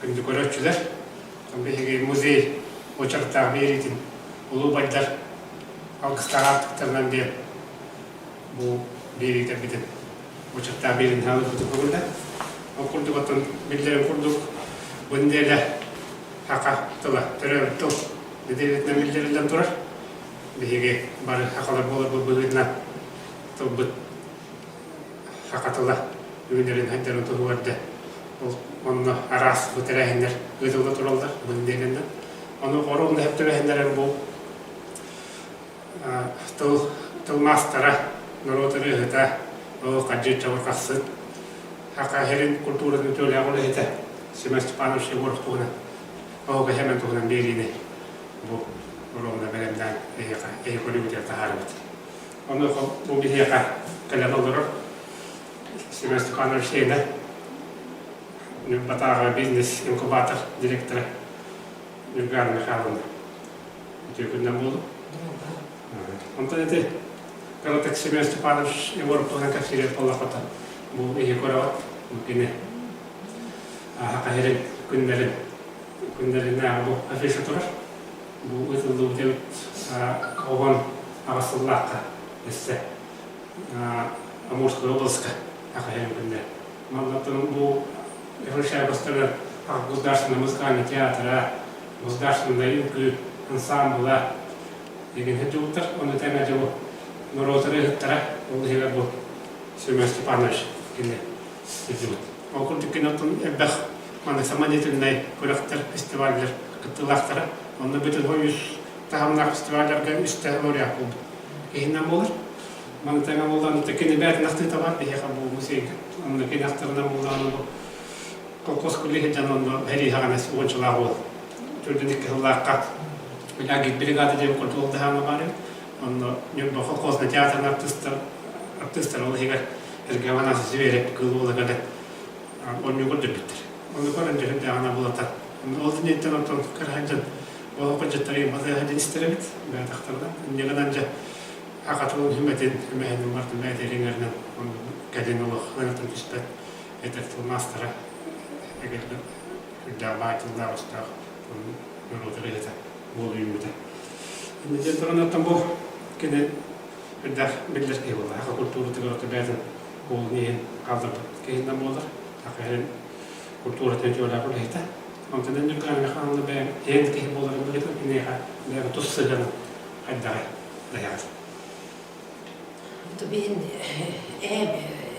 Күндү көрөөччүлэр, биһиги музей уочараттаах биэриитин улуу убайдар алгыстаах аартыктарынан диэн бу биэриитэрбитин уочараттаах биэриини хаалыппытын көҥүллэ. Ол курдук оттон биллэрин курдук бу нэдиэлэ саха тыла төрөөбүт тыл нэдиэлэтинэн биллэриллэн турар. Биһиги бары сахалар буоларбыт быһыытынан тылбыт саха тыла үүнэрин сайдарын туһугар да ол онно араас бу тэрээһиннэр ыытылла тураллар бу нэдиэлэнэн. Ону оруолун сөп түбэһиннэрэн бу тыл тыл маастара, норуот ырыаһыта, ол хадьы чабырҕахсыт, саха сирин культуратын үтүөлээх үлэһитэ Семен Степанович Егоров туһунан оһуга Семен туһунан биэриини бу оруолуна бэлэмнээн эһиэхэ эһи көрүүгүтүгэр таһаарабыт. Онуоха бу биһиэхэ кэлэн олорор Семен Степанович Сиэнэ Ньурбатааҕы бизнес-инкубатор директора Ньургана Михайловна үтүө күннэн буолуо. Онтон ити кыратык Семен Степанович Егоров туһунан кэпсиирэр буоллаххыта бу иһи көрөҕүт бу кини саха сирин күннэрин күннэринээҕи бу афиша турар. Бу ыытыллыбыт эбит 18 сыллаахха өссө Амурскай областка саха сирин күннэрэ. Маннаттан бу Афишабастары Государственный музыкальный театра, государственный үҥкүү ансамбла деген сылдьыбыттар. Ону тэҥэ дьэ бу норуот ырыаһыттара, ол иһигэр бу Семен Степанович кини сылдьыбыт. Ол курдук кини оттон элбэх маннык самодеятельнай күрэхтэр, фестиваллар кыттыылаахтара. Онно бүтүн үс таһымнаах фестивалларга үстэ лауреат буолбут киһинэн буолар. Маны тэҥэ буоллаҕына кини бэйэтин ахтыыта баар биһиэхэ бу музейга. Онно кини ахтарынан буоллаҕына бу колхоз күлүһүн дьон онно эрииһэҕинэ уончалаах уол төрдүн икки сыллаахха агитбригада диэн курдук ол даһаана баар эбит. Онно Ньурба колхозный театрын артыыстар артыыстар ол иһигэр Сергей Афанасьевич Зверев кыыл уола кэлэн оонньуу көрдөрбүттэр. Ону көрөн дьүһүннээҕинэ булата. Ол инниттэн онтон кыра дьон олох дьыттары батыһа дьин истэр эбит бэйэтахтарына. Инньэ гынан дьэ аҕатын үмэтин үмэһинин бартын бэйэтэ ириҥэринэн кэлин олох ыарытын түспэт этэр тылмаастара эгэлгэ үрдээх баай тыллаах өстөөх норуот ырыаһыта буолу үүммүтэ. Инньэ диэн туран оттон бу кини үрдээх биллэр киһи буолла. Саха культуратыгар ото бэйэтин уолун иһин хаалларбыт киһинэн буолар. Саха сирин культуратын үтүөлээх үлэһитэ. Онтон Ньургуна Михайловна бэйэҥ иһин киһи буоларын быһыытынан киниэхэ бэйэҥ тус сыһыаның хайдаҕый? Даһаҕар. Биһин эһэм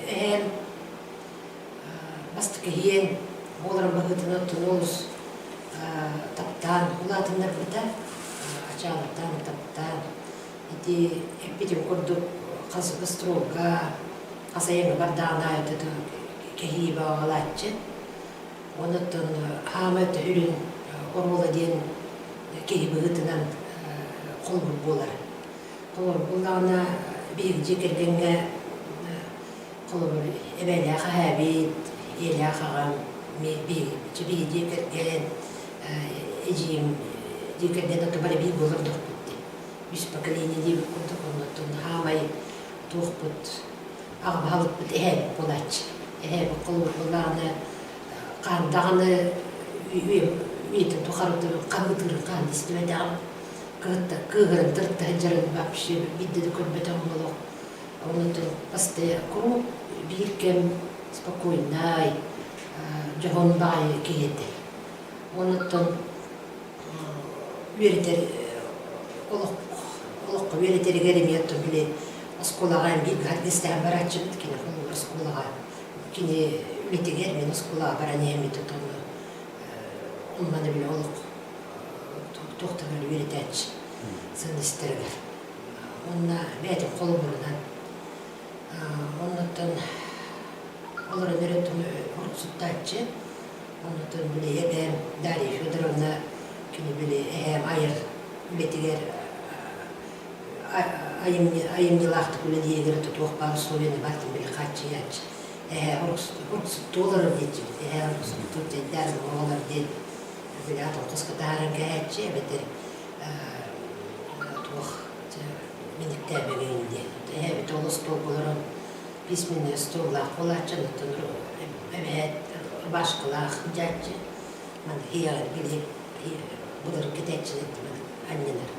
эһэм бастакы иһиэн буоларын быһыытынан олус таптаан улаатыннарбыта, ачаалатан таптаан ити эппитим курдук хас гастролга, хас айаҥҥа бардаҕын аайы кэһии баҕалааччы. Онуттан хаама өтөһүрүн оруола диэн киһи быһыытынан холобур буолар. Холобур буоллаҕына, биһиги дьиэ кэргэҥҥэ холобур эбээлээх эһээбит, ийэлээх аҕам, биһиги дьиэ кэргэн, эдьиийим дьиэ кэргэн ото бары биир буолар дохпут дии. Үс поколение диэбит курдук, оннуттан хаамай туохпут аҕа баһылыкпыт эһээбит буолааччы. Эһээбит холобур буоллаҕына, хаан даҕаны үйэтин тухары хаһыытыырын хаан истибэтэҕим. Кыыһыран тырытта сылдьарын вообще биирдэ да көрбөтөҕүм олох. Онон постоянно куруук биир кэм спокойнай, дьоһун баҕайы киһи этэ. Онуттан үөрэтэр олох олоххо үөрэтэригэр эмиэ оттон били оскуолаҕа биир гвардейстаан барааччыбыт кини холобур оскуолаҕа кини үлэтигэр мин оскуолаҕа баран иһэммит отонно онно били олох туохтан үөрэтээччи сыаннастарыгар уонна бэйэтин холобурунан оннуттан олорон эрэ уруксуттааччы Онтон били эбээм Дарья Федоровна кини били эһээм айар үлэтигэр айымньылаахтык үлэлииригэр туох баар условияны барытын били хааччыйааччы. Эһээ уруксуттуу олорор диэччибит. Эһээ уруксуттуур дьайдаар оҕолор диэн били атын хоско таһааран кэһээччи эбэтэр туох миниктээбэгин диэн. Эһээбит ол остуолга олорон письменный столлаах буолааччы, онтон эбээт рубашкалаах дьааччы. Маны иһэҕэр били былыргы кэтээччилэр анньынар.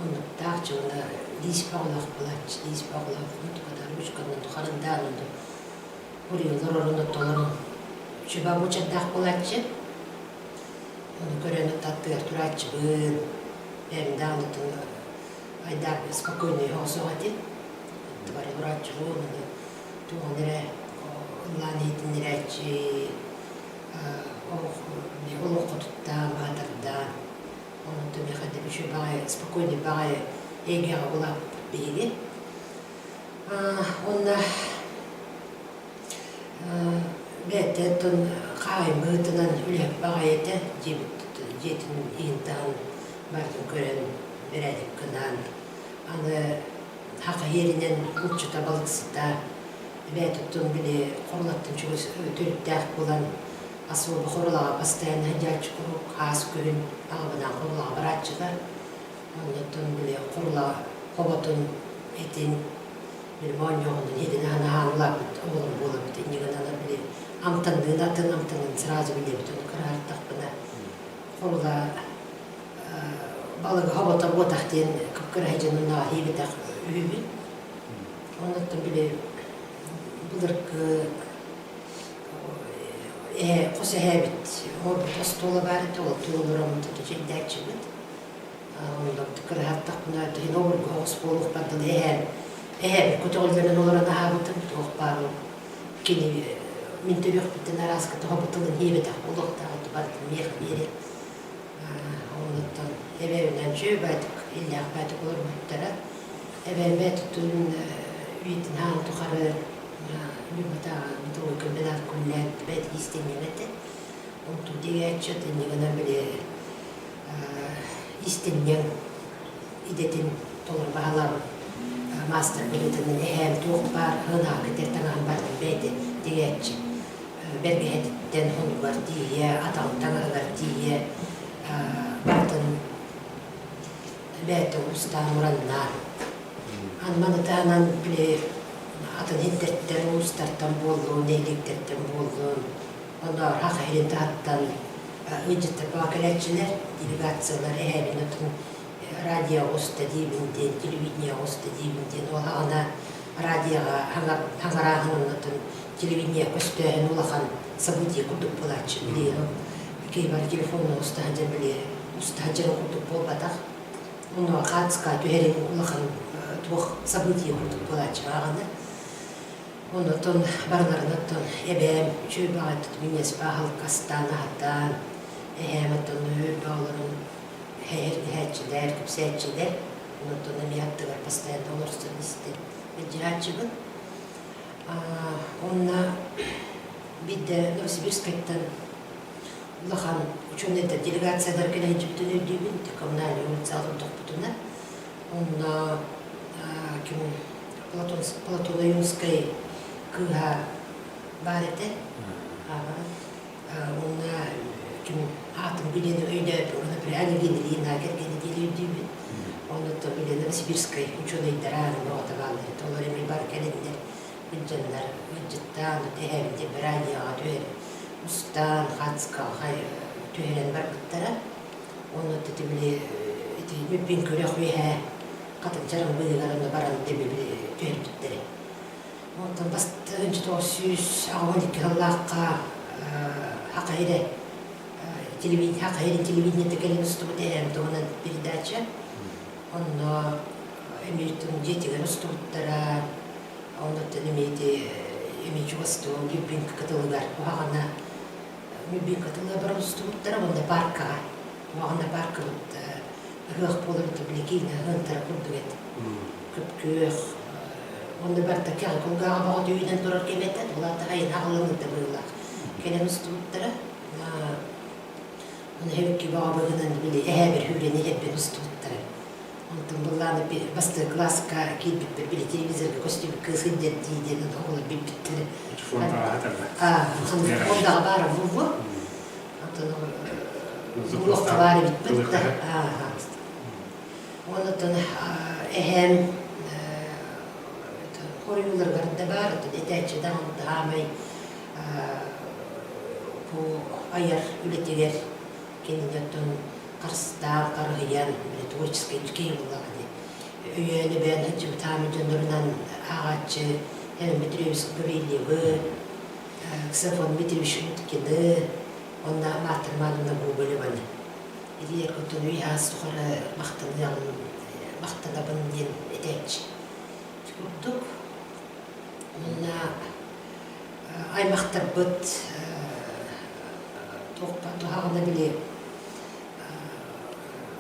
Оннуктаах дьоно лиис бөҕөлөөх буолааччы, лиис бөҕөлөөх онтуката ручканан харандаан онно уруйалар орун оттолорун үчүгэй буочардаах буолааччы. Ону көрөн аттыгар турааччыбын, бэйэм даҕаны айдаак спокойный оҕосоох этим. Аттыбар турааччыбын, ону туоҕун эрэ ыллаан иһитиннэрээччи, олоххо туттаан, баатардаан, онтон миэхэ да үчүгэй баҕайы, спокойный баҕайы эйгэҕэ улааппыт биһиги. Уонна бэйэтэ оттон хаайыммытынан үлэһит баҕайы этэ, дьиэбит дьиэтин иһин-таһын барытын көрөн, бэрээдэк гынан, аны Саха иэринэн булчута, балыксыта, эбээт оттон били Хорулаттан чугас төрүттээх буолан особо Хорулаҕа постоянно сылдьааччы куруук хаас күһүн аҕабынаан Хорулаҕа барааччылар. Оннуттан били Хорула хоботун этин били моонньоҕунун иһитин аһан аһаан улааппыт оҕолор буолабыт. Инньэ гынан били амтанныын атын амтанын сразу билэбит. Ону кыраһартахпына Хорула балыгы хобото буотах диэн кып-кыра дьонунаа иибэтэх үһүбүт. Оннуттан били былыргы э хос эһээбит оҥорбут остуола баар этэ, ол туолураммыт чэйдээччибит. Онно кыраһаттахпына иһин обургу оҕус буолуохпар дылы эһээм эһээбит көтөҕүллэрин олорон аһаабытым туох баар кини мин төрүөхпүттэн арааска тоһобут тылын иэбэтэх буолуохтаах барытын миэхэ биэрэн Оннуттан эбэбинэн үчүгэй баайдык, иллээх баайдык олорбуттара. Эбээм бэйэтиттэн үйэтин хаан тухары Ньурбатааҕы бытовой комбинат күннээн бэйэтин иистэнньэҥ этэ. Онтун дигээччи иннигинэн били иистэнньэҥ идэтин толору баһылаабыт маастар быһыытынан эһээм туох баар ынаҕа кэтэр таҥаһын барытын бэйэтэ тигээччи. Бэргэһэтиттэн хонугар тиийэ, атаҕын таҥаһыгар тиийэ барытын бэйэтэ уустаан ураннаан. Маны таһынан били атын иһиттэртэн, уустартан буоллун, нэһилиэктэртэн буоллун, оннооҕор Саха сирин таһыттан ыалдьыттар баҕа кэлээччилэр, делегациялар эһээбин атын радио оҕуста диибин диэн, телевидение оҕуста диибин диэн ол аҕана радиоҕа хаҥарааһын телевидение көстөөһүн улахан событие курдук буолааччы. Били киһи телефонун уста сылдьар били уста сылдьарын курдук буолбатах. Онно хаацка түһэрин улахан туох событие курдук буолааччы бааҕаны. Оннотон барыларын оттон эбээм үчүгэй баҕайытык минньиэс бааһылкастаан аһатаан, эһээм оттон өр олорон эһээччилэр, кэпсээччилэр. Онтон эмиэ аттыгар постоянно олорсон истэн илдьиһааччыбын. Уонна биирдэ Новосибирскайтан улахан учуонайдар делегациялар кэлэ сылдьыбытын өйдүүбүн, коммунальный улицаҕа турдахпытына. Онно ким Платон, Платон Ойуунскай кыыһа баар этэ. Уонна ким аатын билиэн өйдөөбүт, уонна Анегин Ильина кэргэнэ диэн өйдүүбүн. Оннуттан били Новосибирскай учуонайдара оҕото бааллар этэ. Олор эмиэ бары кэлэннэр, ыдьаннар, ыалдьыттаан, эһээбит диэн радиоҕа түһэрэн, устаан, хацкаҕа түһэрэн барбыттара. Оннуттан ити били ити Мүппүн күрэх үөһэ хатын чараҥ быыһыгар онно баран били түһэрбиттэрэ. Онтон бастыҥ 982 сыллаахха Саха сирэ телевидение Саха сирин телевидениета кэлин устубут эһээм туһунан передача. Онно эмиэ дьиэтигэр устубуттара. Оннуттан эмиэ ити эмиэ чугастыы Любинка кытылыгар куһаҕана Любинка кытылыгар баран устубуттара уонна паркаҕа. Куһаҕана паркабыт ыһыах буолар били киинэ ыһыантара курдук этэ. Күп-күөх уонна барыта кэҕэ кулгааҕа бөҕө түүнэн турар кэм этэ. Ол аата айан аҕыланыыта быһыылаах. Кэлэн устубуттара. Ону эбикки бөҕө быһынан били эһээбэр үүрэн иһэрбин устубуттара. Онтон былааны бастакы кылааска киирбиппэр били телевизорга көстүбүт кыыс сылдьар дии диэн оҕолор билбиттэрэ. Фондаҕа баара буолуо. Онтон уруокка баар эбиппит да. Онтон эһээм хоруйууларыгар да баар, оттон этээччи даҕаны хаамай бу айар үлэтигэр. Кинини оттон харыстаан, харыһыйан, били творческай киһи буоллаҕа дии. Өйөөн өбөөн сылдьыбыт хаамыы дьоннорунан ааҕааччы Иван Петрович Гаврильевы, Ксенофонт Дмитриевич Уткины уонна Марта Романовна Гоголеваны. Итилэр оттон үй-аас тухары махтаныаҕын махтанабын диэн этээччи. Ити курдук уонна аймахтарбыт туохха туһаҕына били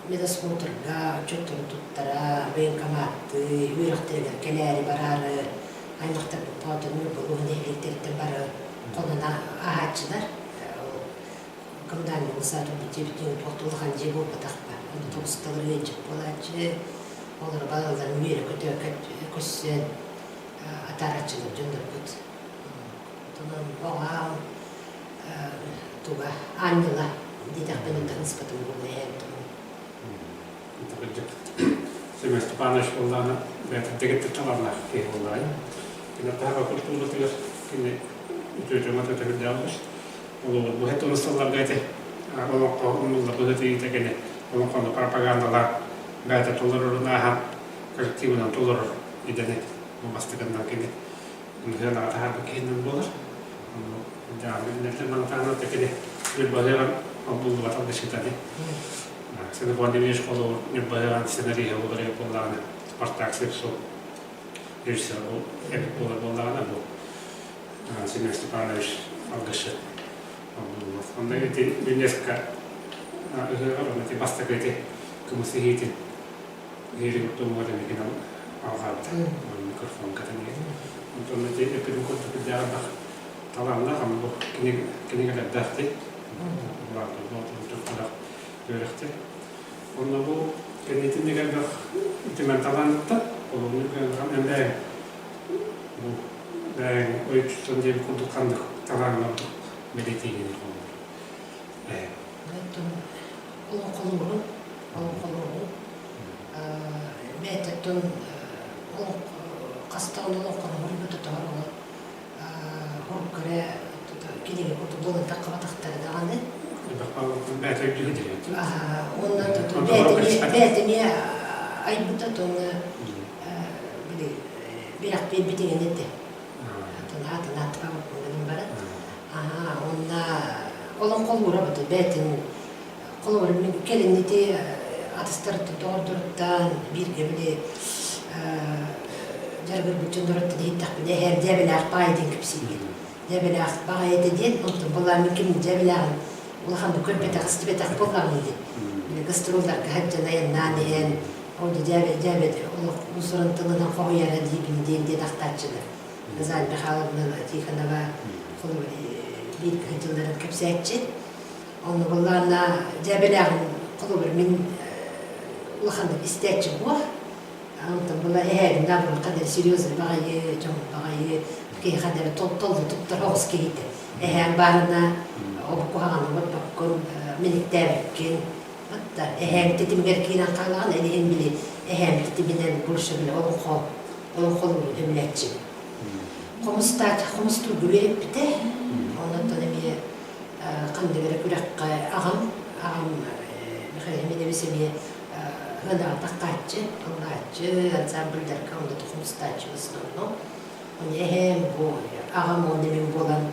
медосмотрга отчуоттарын туттара, военкоматтыы, үөрэхтэригэр кэлээри бараары аймахтарбыт Боотур Ньурба улууһун нэһилиэктэриттэн бары хонон ааһааччылар. Коммунальный саатырбыт дьиэбитин туох да улахан дьиэ буолбатах ба. Ону тоҕусталар ыалдьыт буолааччы, олору балаларын үөрэ-көтө көрсөн атаарааччылар дьоннорбут. Онон оҕам туга аанньала диэтэхпинэ таҥаспытым буолуо эһээм туһун. Семен Степанович буоллаҕына бэйэтин дэгиттэр талааннаах киһи буоллаҕай. Кини таһаҕа культуратыгар кини үтүө дьоҥҥо төтөбүрдээх Олоҕу бу тонус сылларга ити олоххо умнуллар быһыытыйыыта кини олоҥхону пропагандалаан бэйэтэ толорорун ааһан коллективынан толорор идэни бу бастакыннан кини сыанаҕа таһаарбыт киһинэн буолар. Ону дьаамы мантаана кини Ньурбаһыаҕын буллубатах да сытаны. Ксенофонт Ильич холобур Ньурбаһыаҕын сценариһа буолар буоллаҕына Спартак Слепцов режиссер эбит буолар буоллаҕына бу Семен Степанович алгысчыт Онно ити ЮНЕСКО ыһыаҕар онно ити бастакы ити кымыс иһиитин иһиирин тумуга тэмикин алҕаабыта микрофон кэтэн Онтон ити эппитим курдук үрдээҕи талааннаах ама бу кинигэлэрдээх дии үөрэхтэр. Онно бу кэннитин элбэх үтүмэн талааннытта олоҥну эмбээн бу бэйэҥ ойуччуттан диэн курдук ханнык талааҥҥа бэлиэтиигин холобур Оттон олоҥхолуурун, олоҥхолуурун бэйэтиттэн олох хастаан олоҥхону суруйбута тоҕо ол уруккура кинигэ курдук буолан таххабатахтара даҕаны. Бэйэтэ өйдүүр Уонна бэйэтэ эмиэ айбыта уонна били бэлэх биэрбитиҥин этэ. Атын ааттаабыппын баран. Аа уонна олоҥхолуура бата бэйэтин холобур мин кэлин ити атыстарыттан доҕордоруттан бииргэ били дьарыгырбыт дьонноруттан иһиттэхпинэ эһээм дьээбэлээх баай диэн кэпсиигин. Дьээбэлээх баҕайы этэ диэн онтон былаан мин ким дьээбэлээҕин улаханнык көрбөтөх истибэтэх буоллаҕым дии. Били гастролларга сылдьан айаннаан иһэн ол дьээбэ дьээбэ олох уус-уран тылынан хоһуйара диибин диэн диэн ахтааччылар. Розалия Михайловна Тихонова холобур биир кыһын кэпсээччи. Онно буоллаҕына дьээбэлээҕин холобур мин улаханнык истээччи буол. Онтон була эһээбин наоборот ханна эрэ серьезный баҕайы, дьон баҕайы киһи ханна эрэ толлу туттар оҕус киһитэ. Эһээм баарына ол куһаҕаны оҥорбоккун, мэниктээбэккин, Батта эһээм титимигэр киирэн хаалаҕын, эн иһин били эһээм титиминэн больше били олоҥхо олоҥхолуурун сөбүлээччибин. Хомустаат хомустуурга үөрэппитэ. Онтон эмиэ ханнык эрэ күрэххэ аҕам аҕам Михаил Семенович эмиэ ыанаҕа таххааччы, ыллааччы, ансамбльдарга онно хомустааччы в основном. Ону эһээм бу аҕам уонна мин буолан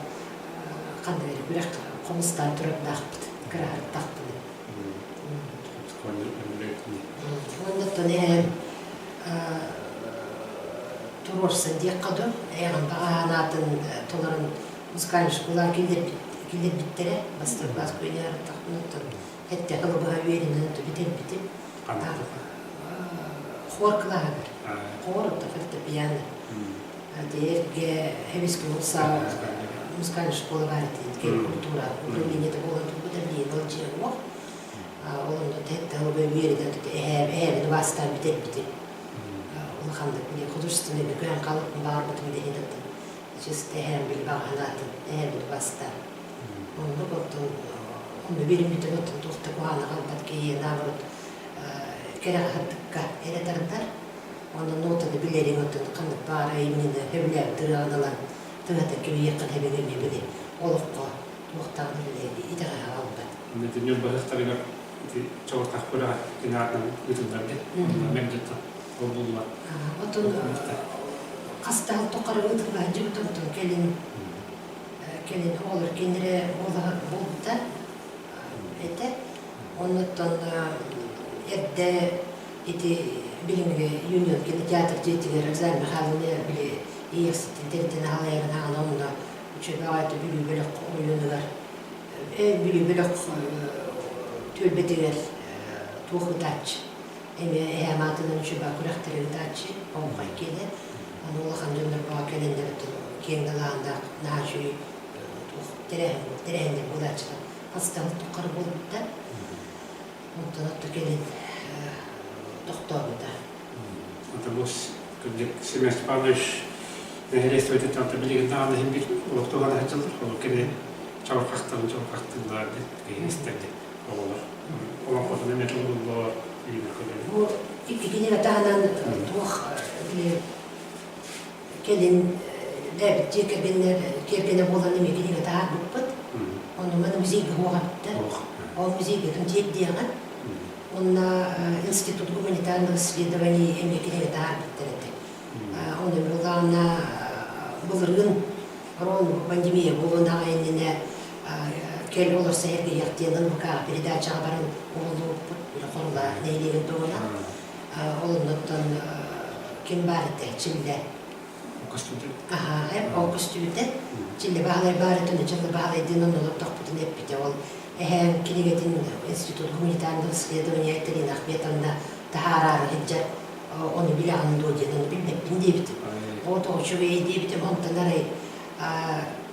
ханнык эрэ күрэххэ хомустаан турардаахпыт, кыраһардаахпын. Уонна эһээм туруорсан диэххэ дуу, эйэҕин баҕаһаан аатын толорон музыкальнай школа киллэрбиттэрэ. Мастер-класс куйаараттахпын оттон хэттэ ылыбыһа үөрэнэн бүтэрбитим. Хор кылааһыгар. Хор оттон фортепиано. Эргэ Эбискин музыкальная школа баар этэ, культура управлениета буолан турбута, билигин ол дьиэ суох. Ол онно тэһэ үөрэнэн эһээбин убаастаан бүтэрбитим. Улаханнык били художественный бүкээн хаалыппын баҕарбытым да иһин атын чисто эһээм били баҕаһын аатын эһээбин убаастаан. Оннук оттон онно биэриммитин оттон туох да куһаҕаны аҕалбат киһи наоборот кэрэҕэ сырдыкка эрэ тардар. Онно нотаны билэриҥ оттон ханнык баара айымньыны сөбүлээбит ырыаҕын ылан тыҥатан кэбиһиэххин сөбүн эмиэ били олоххо туохтааҕын били итэҕэһэ аҕалбат. Онно ити Ньурба ыһыахтарыгар ити чабырҕах күрэҕэ кини аатынан ыытыллар дии. Онно мэлдьи ол буллулар. Отон хастаал тухары ыытылла сылдьыбыт онтон кэлин кэлин оҕолор кинилэрэ буолбута этэ. Оннуттан эрдэ ити билиҥҥи Юнион кинотеатр дьиэтигэр Розалия Михайловна били Иэхситтэн тэритэн аҕалайарын аҕана онно үчүгэй аҕай Бүлүү бөлөх оройуонугар Бүлүү бөлөх түөлбэтигэр туох ыытааччы эмиэ эһээм аатынан үчүгэй күрэхтэри ыытааччы оҥхой киэнэ ону улахан дьоннор баҕа кэлэннэр киэҥ далааһыннаах наһаа үчүгэй туох тэрээһин тэрээһиннэр буолааччылар хастаҕын тухары буолбуттар онтон отто кэлин тохтообута. Это бу кырдьык Семен Степанович нэһилиэстибэтиттэн билигин даҕаны иһин биир олохтоох сылдьаллар. Ол кини чабырҕахтарын чабырҕахтыыллар диэн истэрди оҕолор. Олоҥхотун эмиэ толоруллар илиҥҥэ көлөнө. Бу икки кинигэ таһынан туох били кэлин бэйэбит дьиэ кэргэннэр киэргэнэ буолан эмиэ кинигэ таһаарбыппыт. Онно маны музейга уоҕабыттар. Ол музейга ким тиэрдиэҕин Уонна Институт гуманитарных исследований эмиэ кинигэ таһаарбыттар этэ. Оны былаана былырыын рон пандемия буолуон аҕай иннинэ кэл олорсо эргийэх диэн НВК передачаҕа баран уһуллубуппут Хорула нэһилиэгин туһунан. Ол оннуттан ким баар этэ Чиллэ. Аһаа, ол көстүбүтэ. Чиллэ Баһылай баар этэ, Чиллэ Баһылайдыын онно олордохпутун эппитэ. Ол эһээм кинигэтин Институт гуманитарных исследований Айталина Ахметовна таһаараары сылдьар ону билэҕин дуо диэн ону билбэппин диэбитим. Оо, тоҕо үчүгэй диэбитим, онтон арай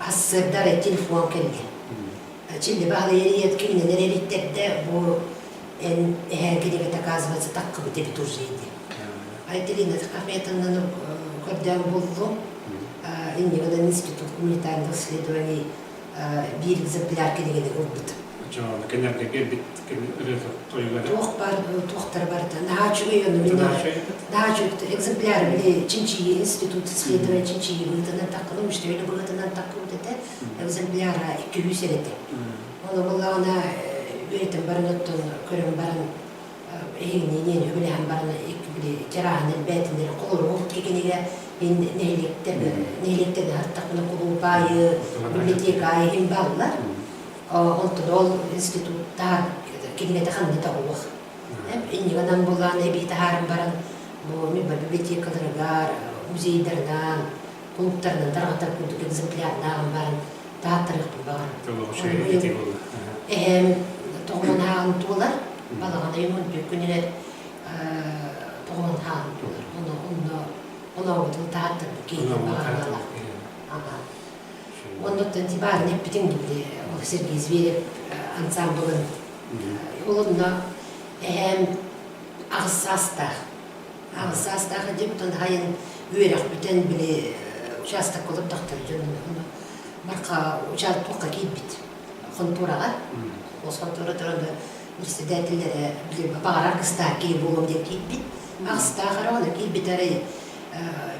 сарсыарда арай телефон кэллэ. Чиллэ Баһылай эрийэт киминэн эриттэрдэ бу эн эһээҥ кинигэтэ оказывается таххыбыт эбит уже диэн. Айталина Ахметовнаны көрдөөн буллум. Иннигинэн Институт гуманитарных исследований биир экземпляр кинигэни ылбыт. Оччоҕо кэннэргэ биэрбит ырыата тойуга Туох бар туохтара барыта наһаа үчүгэй ону мин наһаа үчүгэй экземпляр били чинчийии институт исследование чинчийии быһыытынан таккыны үчүгэйли быһыытынан таккыбыт этэ экземпляра 200 эрэ этэ. Ону буоллаҕына үөрэтэн баран оттон көрөн баран эһигини үбүлэһэн баран били чарааһын элбээтиннэр холоругу кинигэ нэһилиэктэр нэһилиэктэрин аһаттахпына кулууп аайы библиотека аайы иһин бааллар онтон ол институттаар кинигэтэ ханна да уох иннигэнэн булаан эбии таһааран баран бу библиотекаларыгар музейдарынан кулууптарынан тарҕатар курдук экземплярнааҕын баран тааттарыахпын баҕарабын. Эһэм тоҕуһун ааҕын туолар, балаҕан ыйын 14 күнүгэр тоҕуһун ааҕын туолар. Ону онно онооҕутун тааттарбыт киһитин баҕараллар. Оннуттан баарын эппитиҥ били ол Сергей Зверев ансамблын. Ол онно эһээм аҕыс саастаах. Аҕыс саастаах дьиэбит онно хайын үөрэх бүтэн били учаастакка олордохтор дьон Марха учаастакка киирбит хонтуораҕа. Ол хонтуора туран председателлэрэ били баҕарар кыстаах киһи буолуом диэн киирбит. Аҕыстаах эрэ ону киирбит арай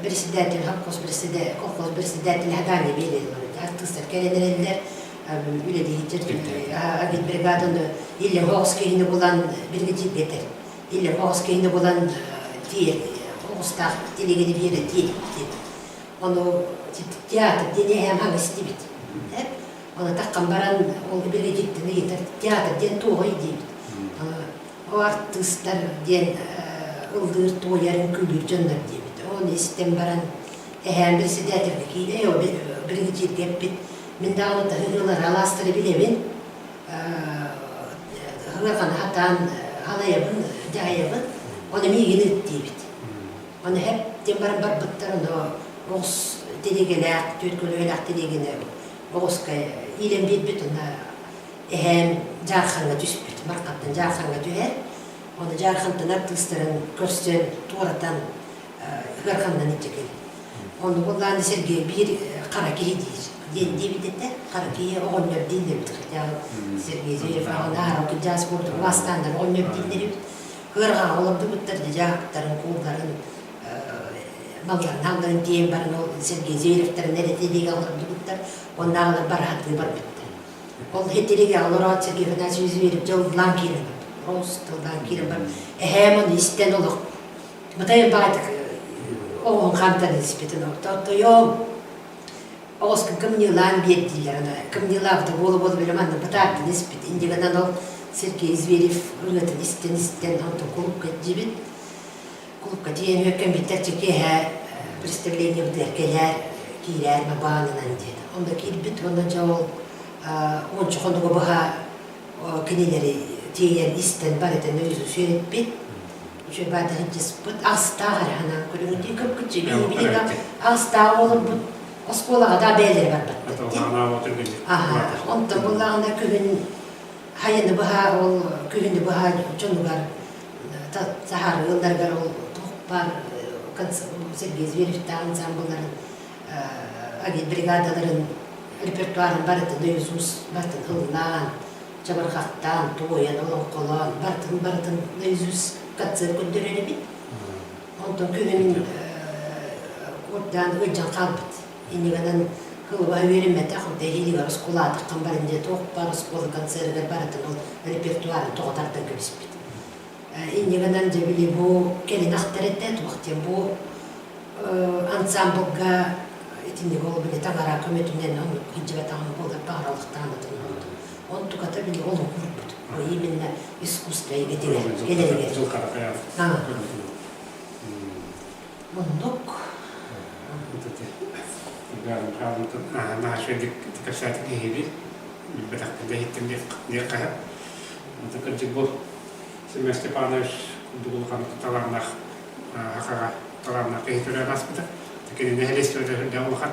председатель колхоз председатель колхоз председатель задание биэрэллэр артыыстар кэлэн эрэллэр үлэлиир агитбригаданы или оҕус киһини булан биригэдьииргэ этэр или оҕус киһини булан тиэр оҕустаах тилигини биэрэ тиэр Ону театр диэн эһээм хаҥа истибит. Ону таххан баран ол биригэдьииртэн ыйытар театр диэн туоҕуй диэбит. О артыыстар диэн ыллыыр, туойар, үҥкүүлүүр дьоннор диэбит. Ону истэн баран эһээм председательгэ киирэ, биригэдьииргэ эппит. Мин даҕаны таһыылар алаастары билэбин. Ыһыаханы хатаан халайабын, дьаһайабын. Ону миигин ыыт диэбит. Аны эп диэн баран барбыттар, ону оҕус тиригэлээх, түөрт көлүөлээх тиригэни оҕуска иилэн биэрбит уонна эһээм Дьаархаҥҥа түспүт, Мархаттан Дьаархаҥҥа түһэр. Ону Дьаархантан артыыстарын көрсөн, туоратан ыараханынан илдьэ кэлбит. Ону буоллаҕына Сергей биир хара киһи диир. Диэн диэбит этэ. Хара киһи оҕонньор дииллэр эбит. Хотя Сергей Зверев аҕын аһара кырдьаҕас буолбут убаастааннар оҕонньор дииллэр эбит. Ыарҕаҕа олордубуттар дьаһахтарын, куулларын, малларын алларын тиэйэн баран ол Сергей Зверевтэрин эрэтиилигэ олордубуттар, уоннааҕылар бараһатыы барбыттар. Ол хитиригэ олороот Сергей Афанасьевич Зверев дьоллаан киирэн барбыт. Роус тыллаан киирэн барбыт. Эһээм ону истэн олох бытайын баҕатык оҕоһун хантан испитин тойом оҕускун кымньыылаан биэрдиилэр аны кымньыылаабыта буола-буола били манна бытаардын испит иннигинэн ол Сергей Зверев ырыатын истэн истэн онтон кулукка дьибит кулукка тиийэн үөккэммиттэр киэһэ представлениебытыгар кэлээр киирээр мабаанынан диэн онно киирбит уонна дьэ ол уонча хонугу быһа кинилэри тиэйэн истэн барытын үөрэппит үчүгэй баада сылдьыспыт аҕыстаах эрэ санаан көрүҥүн көпкүччү билигин аҕыстаах олорбут оскуолаҕа да бэйэлэрэ барбаттар онтон буллаҕына күһүн хайаны быһа ол күһүнү быһа дьонугар саһары ыалларыгар ол туох баар Сергей Зверевтээх ансамблларын агитбригадаларын репертуарын барытын наизусть барытын ыллаан чабырҕахтаан, туойан, олоҥхолоон, барытын барытын наизусть концерт көрдөрөр эбит. Онтон күһүн куордаан ыалдьан хаалбыт. Иннигэнэн кылыба үөрэммэтэх, дэһиилигэр оскуолаатаххын баран дьэ туох баар оскуола концерыгар барытын ол репертуарын тоҕо тардан кэбиспит. Иннигэнэн дьэ били бу кэлин ахтар этэ, туох диэн бу ансамблга итинник ол били таҥара көмөтүнэн оннук илдьибэтэҕим буолар баҕаралыктаанатын онтуката били олоҥхорбут именно искусство эйгэтигэр кэлэригэр оннук кэпсээтик киһибит билбэтэхпин да иһиттим диэххэ кырдьык бу Семен Степанович курдук улахан талааннаах хахаҕа талааннаах киһи төрөөн ааспыта. Кини нэһилиэстибэтэ сүрдээх улахан.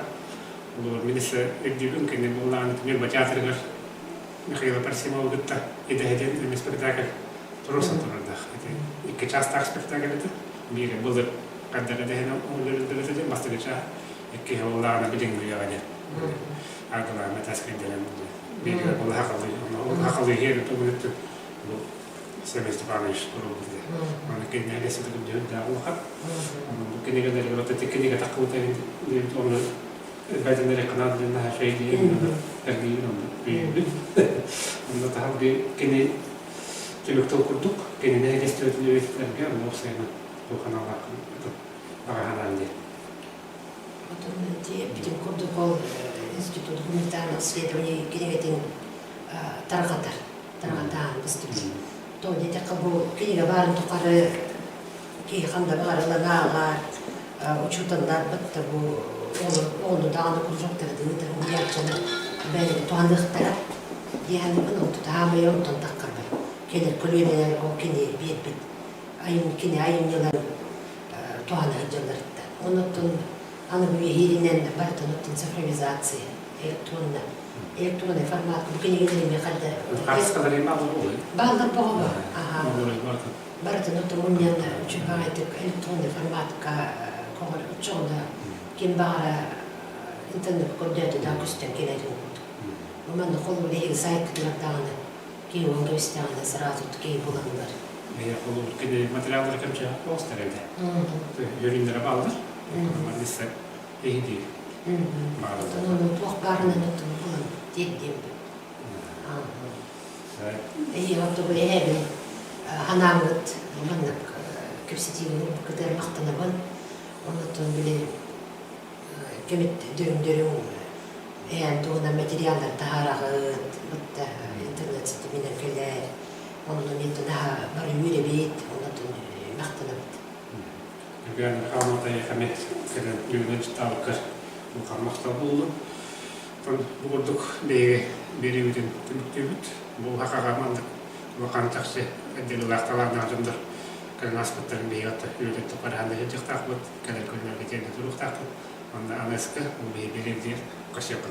Мин өссө өйдүүбүн, кини буоллаҕына Ньурба театрыгар Михаил Парсимовы кытта идэһэ диэн спектакль туруорсан турардаах. Ити икки чаастаах спектакль этэ. Биир былыр хайдах идэһэн өлөрүллүбүтэ диэн бастакы чаас, иккиһэ буоллаҕына билиҥҥи үйэҕэ диэн. Аргылаан метаскайданан биир ол хахалыы, ол хахалыы иһэр бу Семен Степанович туруорбут Аны кинигэ сытыгын дьүһүндээх улахан. Бу кинигэлэригэр вот эти кинигэ таххыбыта оны бэдэнэри канал диэн наһаа шейдиин эргийин онно өйүүбүт. Онно таһан кини түмүк тыл курдук кини нэһилиэстибэтин үөтүтэргэ онно уопсайынан бу каналлаах аҕаһанаан диэн. Отон бүтүн курдук ол институт гуманитарных исследований кинигэтин тарҕатар тарҕатаан быстыбыт. То диэтэххэ бу кинигэ баарын тухары киһи ханна баҕарылан ааҕар, учууталларбыт да бу оҕону даҕаны кружоктары ыытар уһуйааччылар бэйэлэрэ туһаныахтара диэхэннибин ол тутаамай онтон таххарбар кэлэр көлүөнэлэр ол кини биэрбит айым кини айымньыларын туһана сылдьалларыттан. Онуттан аныгы үйэ барытын оттон цифровизация электронно электронный формат бу кинигэлэр эмиэ ханна бааллар боҕо барытын отумунньан үчүгэй электронный форматка көҕөр оччоҕуна ким баҕара интернет көрдөөтө да көстөн кэлэрин курдук манна холобур эһиги сайткытыгар даҕаны киһи уон кэбистэҕинэ сразу киһи булан ылар холобур кини материаллары кэмчэ оҕустар эбит үөрүннэрэ бааллар эһиги Ону туох баарынан оттон булан тиэрдиэм. Эһиги оттон эһэбин ханааммыт маннык кэпсэтиини кытары махтанабын. Оннуттан били кэмит дөрүҥ-дөрүҥ эһээн туһунан материаллар таһаараҕыт, бытта интернет ситиминэн кэлэр. Онно мен наһаа бары үөрэбит, оннуттан махтанабыт. Бүгүн Алматыга кэлэн бүгүн дьыттаабыккар улахан махтал буоллун. Бу курдук биһиги биэриибитин түмүктүүбүт. Бу хахаҕа маннык улахан чахчы отделилаах талааннаах дьоннор кэлэн ааспыттарын биһиги атта үлэтин туппараһан сылдьыахтаахпыт, кэлэр күннэргэ тиэрдэ туруохтаахпыт. Онно АНС-ка бу биһиги биэриибитигэр көрсүөххэ.